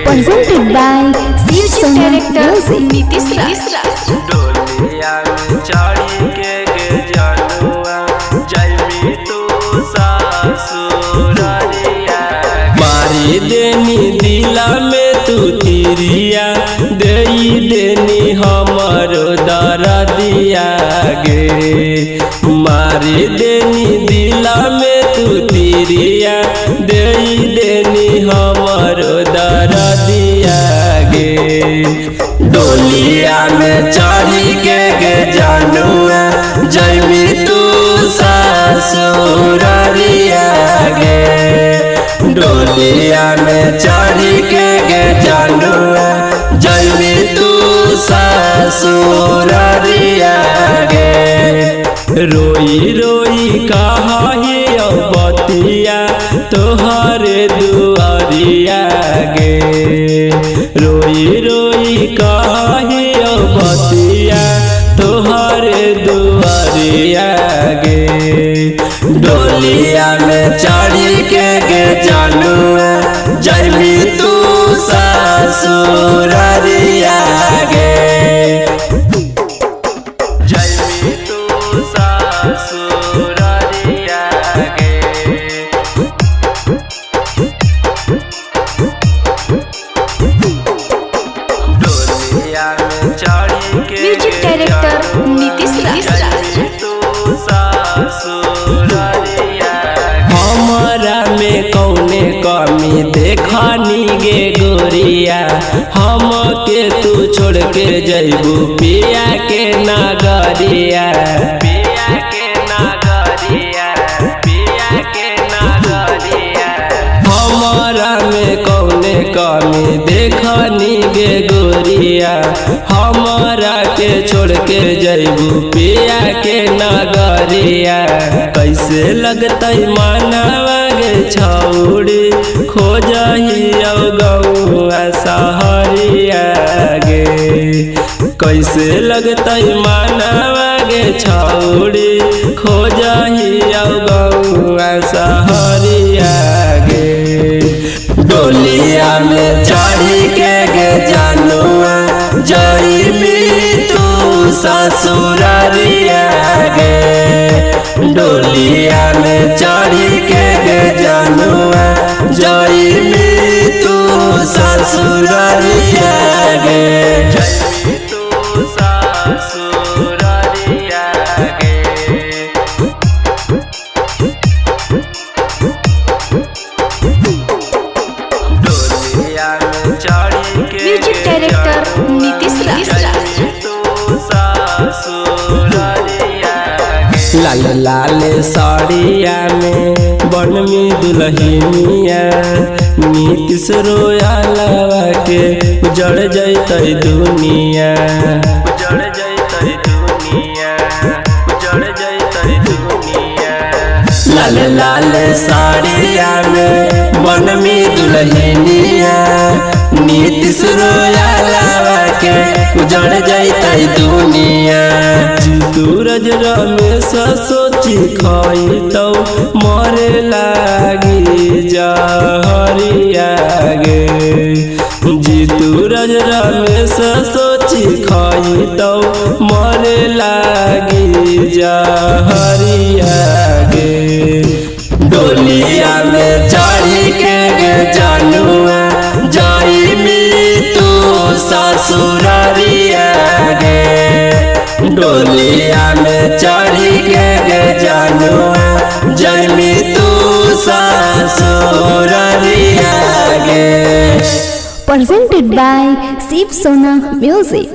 Presented by Shiv music Sona director Music. Nitish Raj. डोलिया में चढ़ी के गे जनुआ जैमी तू ससुररिया। मारी देनी दिला में तू तिरिया, देई देनी हमर दरदिया गे। मारी देनी दिला में तू तिरिया, देई देनी हमर दरदिया गे। डोलिया में चढ़ी के गे जनुआ जैमी तू ससुररिया गे। डोलिया में चढ़ी के गे जनुआ जैमी तू ससुररिया गे। रोई रोई कही बतिया तोहरे दुआरिया गे। रोई रोई कही बतिया तोहरे दुआरिया गे। डोलिया में चढ़ी के गे जनुआ जैमी तू ससुररिया गे। जैमी तू ससुररिया गे। डोलिया में चढ़ी के म्यूजिक डायरेक्टर नीतीश राज। तू ससुररिया। हमरा में कौने कमी देखनी गे गोरिया, हम के तू छोड़ के जैबू पिया के नागरिया। पिया के नागरिया, पिया के नागरिया। हमरा में कौने कमी देखनी गे गोरिया, हमरा के छोड़ के जैबू पिया के नगरिया। कैसे लगतै मानवा गे छौड़ी, खोजही गौआ सहरिया गे। कैसे लगतै मानवा गे छौड़ी, खोजही गौआ सहरिया गे। डोलिया में चढ़ी के गे जनुआ जैमी तू ससुररिया गे। डोलिया में चढ़ी के गे जनुआ जैमी तू ससुररिया गे। जैमी तू ससुररिया गे। डोलिया में चढ़ी के म्यूजिक डायरेक्टर नीतीश राज। तू ससुररिया गे। लाल लाल साड़िया में बनमी दुल्हनिया, नीतीश रोया लवा के उजड़ जैतै दुनिया। उजड़ जैतै दुनिया, उजड़ जैतै दुनिया। लाल लाल साड़िया में बनमी दुल्हनिया, नीतीश रोया लवा के उजड़ जैतै दुनिया। सूरज रमेश सोची खाई तो मरे लागी जहरिया गे। जीतूरज रमेश सोची खाई तो मरे लागी जहरिया गे। डोलिया में चढ़ी के गे जनुआ जैमी तू ससुररिया गे। डोलिया में चढ़ी के गे जनुआ जैमी तू ससुररिया गे। Presented by Shiv Sona Music.